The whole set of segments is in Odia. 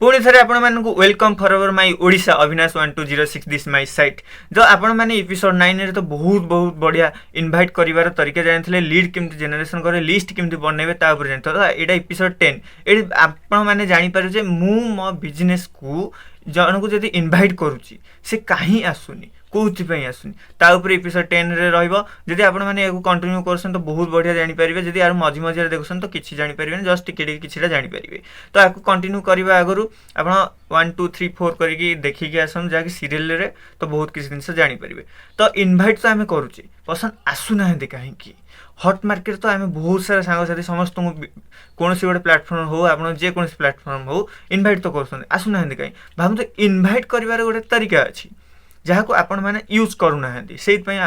ପୁଣି ଥରେ ଆପଣମାନଙ୍କୁ welcome for ever my Odisha, Abinash 1206, this my site. ତ ଆପଣମାନେ ଏପିସୋଡ଼ 9ରେ ତ ବହୁତ ବହୁତ ବଢ଼ିଆ ଇନଭାଇଟ୍ କରିବାର ତରିକା ଜାଣିଥିଲେ, ଲିଡ୍ କେମିତି ଜେନେରେସନ୍ କରିବେ, ଲିଷ୍ଟ କେମିତି ବନେଇବେ, ତା ଉପରେ ଜାଣିଥିଲେ। ତ ଏଇଟା ଏପିସୋଡ଼ 10। ଏଇଠି ଆପଣମାନେ ଜାଣିପାରିବେ ଯେ ମୁଁ ମୋ ବିଜନେସ୍କୁ ଜଣକୁ ଯଦି ଇନଭାଇଟ୍ କରୁଛି, ସେ କାହିଁ ଆସୁନି, କେଉଁଥିପାଇଁ ଆସୁନି, ତା ଉପରେ ଏପିସୋଡ଼ 10ରେ ରହିବ। ଯଦି ଆପଣମାନେ ଏହାକୁ କଣ୍ଟିନ୍ୟୁ କରୁଛନ୍ତି ତ ବହୁତ ବଢ଼ିଆ ଜାଣିପାରିବେ। ଯଦି ଆର ମଝି ମଝିରେ ଦେଖୁଛନ୍ତି ତ କିଛି ଜାଣିପାରିବେନି, ଜଷ୍ଟ ଟିକେ ଟିକେ କିଛିଟା ଜାଣିପାରିବେ। ତ ଆକୁ କଣ୍ଟିନ୍ୟୁ କରିବା ଆଗରୁ ଆପଣ 1, 2, 3, 4 କରିକି ଦେଖିକି ଆସନ୍ତୁ, ଯାହାକି ସିରିଏଲରେ ତ ବହୁତ କିଛି ଜିନିଷ ଜାଣିପାରିବେ। ତ ଇନଭାଇଟ୍ ତ ଆମେ କରୁଛେ, ପସନ୍ଦ ଆସୁନାହାନ୍ତି କାହିଁକି? ହଟ୍ ମାର୍କେଟ ତ ଆମେ ବହୁତ ସାରା ସାଙ୍ଗସାଥି ସମସ୍ତଙ୍କୁ କୌଣସି ଗୋଟେ ପ୍ଲାଟଫର୍ମ ହଉ, ଆପଣ ଯେକୌଣସି ପ୍ଲାଟଫର୍ମ ହଉ, ଇନଭାଇଟ୍ ତ କରୁଛନ୍ତି, ଆସୁନାହାନ୍ତି କାହିଁ? ଭାବନ୍ତୁ, ଇନଭାଇଟ୍ କରିବାର ଗୋଟେ ତରିକା ଅଛି ଯାହାକୁ ଆପଣମାନେ ୟୁଜ୍ କରୁନାହାନ୍ତି। ସେଇଥିପାଇଁ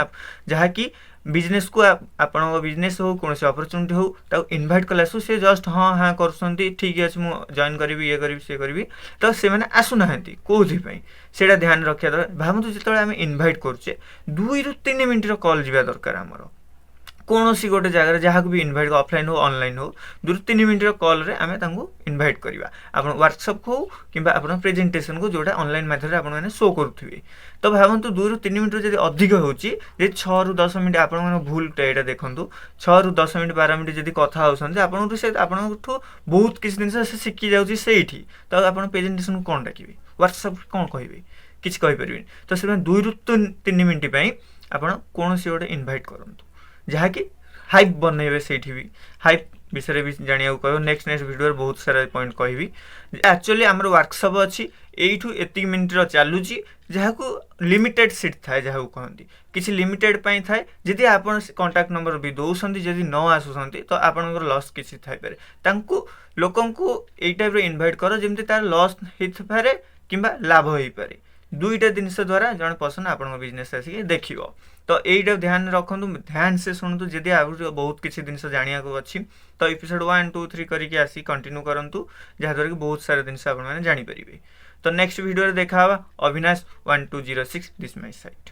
ଯାହାକି ବିଜନେସ୍କୁ, ଆପଣଙ୍କ ବିଜନେସ୍ ହଉ, କୌଣସି ଅପରଚ୍ୟୁନିଟି ହଉ, ତାକୁ ଇନଭାଇଟ୍ କଲେ ଆସୁ, ସେ ଜଷ୍ଟ ହଁ ହଁ କରୁଛନ୍ତି, ଠିକ୍ ଅଛି, ମୁଁ ଜଏନ୍ କରିବି, ଇଏ କରିବି, ସିଏ କରିବି, ତ ସେମାନେ ଆସୁନାହାନ୍ତି କେଉଁଥିପାଇଁ, ସେଇଟା ଧ୍ୟାନ ରଖିବା ଦରକାର। ଭାବନ୍ତୁ, ଯେତେବେଳେ ଆମେ ଇନଭାଇଟ୍ କରୁଛେ, 2ରୁ 3 ମିନିଟ୍ର କଲ୍ ଯିବା ଦରକାର ଆମର। କୌଣସି ଗୋଟେ ଜାଗାରେ ଯାହାକୁ ବି ଇନଭାଇଟ୍, ଅଫଲାଇନ୍ ହଉ, ଅନଲାଇନ୍ ହଉ, 2ରୁ 3 ମିନିଟ୍ର କଲ୍ରେ ଆମେ ତାଙ୍କୁ ଇନଭାଇଟ୍ କରିବା। ଆପଣ ହ୍ୱାଟ୍ସଅପ୍ ହଉ କିମ୍ବା ଆପଣ ପ୍ରେଜେଣ୍ଟେସନ୍କୁ ଯେଉଁଟା ଅନଲାଇନ୍ ମାଧ୍ୟମରେ ଆପଣମାନେ ଶୋ କରୁଥିବେ। ତ ଭାବନ୍ତୁ, 2ରୁ 3 ମିନିଟ୍ରୁ ଯଦି ଅଧିକ ହେଉଛି, ଯଦି 6ରୁ 10 ମିନିଟ୍, ଆପଣଙ୍କର ଭୁଲଟା ଏଇଟା ଦେଖନ୍ତୁ, 6ରୁ 10 ମିନିଟ୍, 12 ମିନିଟ୍ ଯଦି କଥା ହେଉଛନ୍ତି, ଆପଣଙ୍କଠୁ ସେ ଆପଣଙ୍କଠୁ ବହୁତ କିଛି ଜିନିଷ ସେ ଶିଖି ଯାଉଛି ସେଇଠି। ତ ଆପଣ ପ୍ରେଜେଣ୍ଟେସନ୍କୁ କ'ଣ ଡାକିବେ? ହ୍ୱାଟ୍ସଅପ୍ କ'ଣ କହିବେ? କିଛି କହିପାରିବେନି। ତ ସେଥିପାଇଁ 2ରୁ 3 ମିନିଟ୍ ପାଇଁ ଆପଣ କୌଣସି ଗୋଟେ ଇନଭାଇଟ୍ କରନ୍ତୁ, ଯାହାକି ହାଇପ୍ ବନେଇବେ। ସେଇଠି ବି ହାଇପ୍ ବିଷୟରେ ବି ଜାଣିବାକୁ କହିବ। ନେକ୍ସଟ ନେକ୍ସଟ ଭିଡ଼ିଓରେ ବହୁତ ସାରା ପଏଣ୍ଟ କହିବି। ଆକ୍ଚୁଆଲି ଆମର ୱାର୍କସପ୍ ଅଛି, ଏଇଠୁ ଏତିକି ମିନିଟ୍ର ଚାଲୁଛି, ଯାହାକୁ ଲିମିଟେଡ୍ ସିଟ୍ ଥାଏ, ଯାହାକୁ କହନ୍ତି କିଛି ଲିମିଟେଡ୍ ପାଇଁ ଥାଏ। ଯଦି ଆପଣ କଣ୍ଟାକ୍ଟ ନମ୍ବର ବି ଦେଉଛନ୍ତି, ଯଦି ନ ଆସୁଛନ୍ତି ତ ଆପଣଙ୍କର ଲସ୍ କିଛି ଥାଇପାରେ। ତାଙ୍କୁ ଲୋକଙ୍କୁ ଏଇ ଟାଇପ୍ର ଇନଭାଇଟ୍ କର ଯେମିତି ତାର ଲସ୍ ହେଇଥାଇପାରେ କିମ୍ବା ଲାଭ ହେଇପାରେ। ଦୁଇଟା ଜିନିଷ ଦ୍ୱାରା ଜଣେ ପର୍ସନ୍ ଆପଣଙ୍କ ବିଜନେସ୍ ଆସିକି ଦେଖିବ। ତ ଏଇଟା ଧ୍ୟାନ ରଖନ୍ତୁ, ଧ୍ୟାନ ସେ ଶୁଣନ୍ତୁ। ଯଦି ଆହୁରି ବହୁତ କିଛି ଜିନିଷ ଜାଣିବାକୁ ଅଛି ତ ଏପିସୋଡ଼ 1, 2, 3 କରିକି ଆସି କଣ୍ଟିନ୍ୟୁ କରନ୍ତୁ, ଯାହାଦ୍ୱାରା କି ବହୁତ ସାରା ଜିନିଷ ଆପଣମାନେ ଜାଣିପାରିବେ। ତ ନେକ୍ସଟ ଭିଡ଼ିଓରେ ଦେଖା ହେବା। Abinash 1206, this my site.